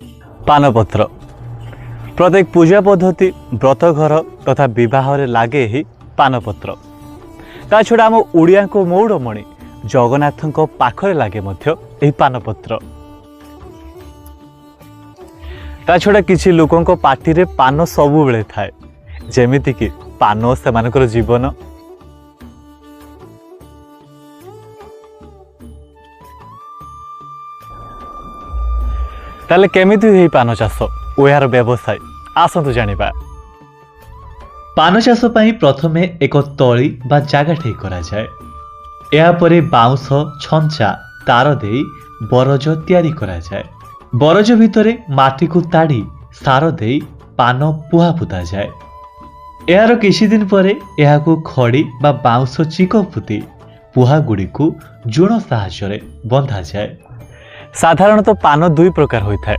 ପାନପତ୍ର ପ୍ରତ୍ୟେକ ପୂଜା ପଦ୍ଧତି, ବ୍ରତଘର ତଥା ବିବାହରେ ଲାଗେ ଏହି ପାନପତ୍ର। ତା ଛଡ଼ା ଆମ ଓଡ଼ିଆଙ୍କ ମଉଡ଼ମଣି ଜଗନ୍ନାଥଙ୍କ ପାଖରେ ଲାଗେ ମଧ୍ୟ ଏହି ପାନପତ୍ର। ତା ଛଡ଼ା କିଛି ଲୋକଙ୍କ ପାଟିରେ ପାନ ସବୁବେଳେ ଥାଏ, ଯେମିତିକି ପାନ ସେମାନଙ୍କର ଜୀବନ। ତାହେଲେ କେମିତି ହୁଏ ଏହି ପାନ ଚାଷ ଓ ଏହାର ବ୍ୟବସାୟ, ଆସନ୍ତୁ ଜାଣିବା। ପାନ ଚାଷ ପାଇଁ ପ୍ରଥମେ ଏକ ତଳି ବା ଜାଗା ଠିକ୍ କରାଯାଏ। ଏହାପରେ ବାଉଁଶ, ଛଞ୍ଚା, ତାର ଦେଇ ବରଜ ତିଆରି କରାଯାଏ। ବରଜ ଭିତରେ ମାଟିକୁ ତାଡ଼ି ସାର ଦେଇ ପାନ ପୁହା ପୋତାଯାଏ। ଏହାର କିଛି ଦିନ ପରେ ଏହାକୁ ଖଡ଼ି ବା ବାଉଁଶ ଚିକ ପୋତି ପୁହାଗୁଡ଼ିକୁ ଜୁଣ ସାହାଯ୍ୟରେ ବନ୍ଧାଯାଏ। ସାଧାରଣତଃ ପାନ ଦୁଇ ପ୍ରକାର ହୋଇଥାଏ,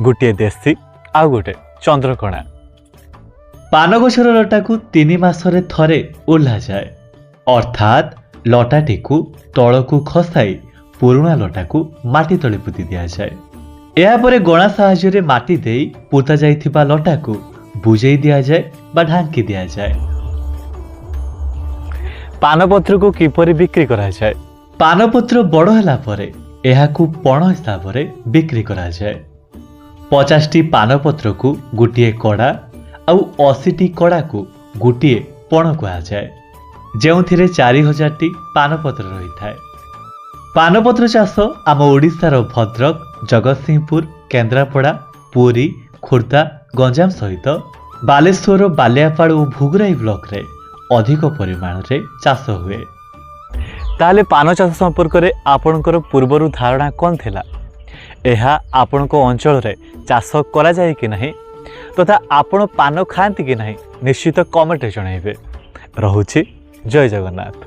ଗୋଟିଏ ଦେଶୀ ଆଉ ଗୋଟେ ଚନ୍ଦ୍ରକଣା। ପାନ ଗଛର ଲଟାକୁ 3 ମାସରେ ଥରେ ଓହ୍ଲାଯାଏ, ଅର୍ଥାତ୍ ଲଟାଟିକୁ ତଳକୁ ଖସାଇ ପୁରୁଣା ଲଟାକୁ ମାଟି ତଳେ ପୋତି ଦିଆଯାଏ। ଏହାପରେ ଗଣା ସାହାଯ୍ୟରେ ମାଟି ଦେଇ ପୋତା ଯାଇଥିବା ଲଟାକୁ ବୁଜେଇ ଦିଆଯାଏ ବା ଢାଙ୍କି ଦିଆଯାଏ। ପାନପତ୍ରକୁ କିପରି ବିକ୍ରି କରାଯାଏ? ପାନପତ୍ର ବଡ଼ ହେଲା ପରେ ଏହାକୁ ପଣ ହିସାବରେ ବିକ୍ରି କରାଯାଏ। 50ଟି ପାନପତ୍ରକୁ ଗୋଟିଏ କଡ଼ା ଆଉ 80ଟି କଡ଼ାକୁ ଗୋଟିଏ ପଣ କୁହାଯାଏ, ଯେଉଁଥିରେ 4000ଟି ପାନପତ୍ର ରହିଥାଏ। ପାନପତ୍ର ଚାଷ ଆମ ଓଡ଼ିଶାର ଭଦ୍ରକ, ଜଗତସିଂହପୁର, କେନ୍ଦ୍ରାପଡ଼ା, ପୁରୀ, ଖୋର୍ଦ୍ଧା, ଗଞ୍ଜାମ ସହିତ ବାଲେଶ୍ୱର, ବାଲିଆପାଳ ଓ ଭୋଗରାଇ ବ୍ଲକରେ ଅଧିକ ପରିମାଣରେ ଚାଷ ହୁଏ। ତାହେଲେ ପାନ ଚାଷ ସମ୍ପର୍କରେ ଆପଣଙ୍କର ପୂର୍ବରୁ ଧାରଣା କ'ଣ ଥିଲା? ଏହା ଆପଣଙ୍କ ଅଞ୍ଚଳରେ ଚାଷ କରାଯାଏ କି ନାହିଁ ତଥା ଆପଣ ପାନ ଖାଆନ୍ତି କି ନାହିଁ, ନିଶ୍ଚିତ କମେଣ୍ଟରେ ଜଣାଇବେ। ରହୁଛି, ଜୟ ଜଗନ୍ନାଥ।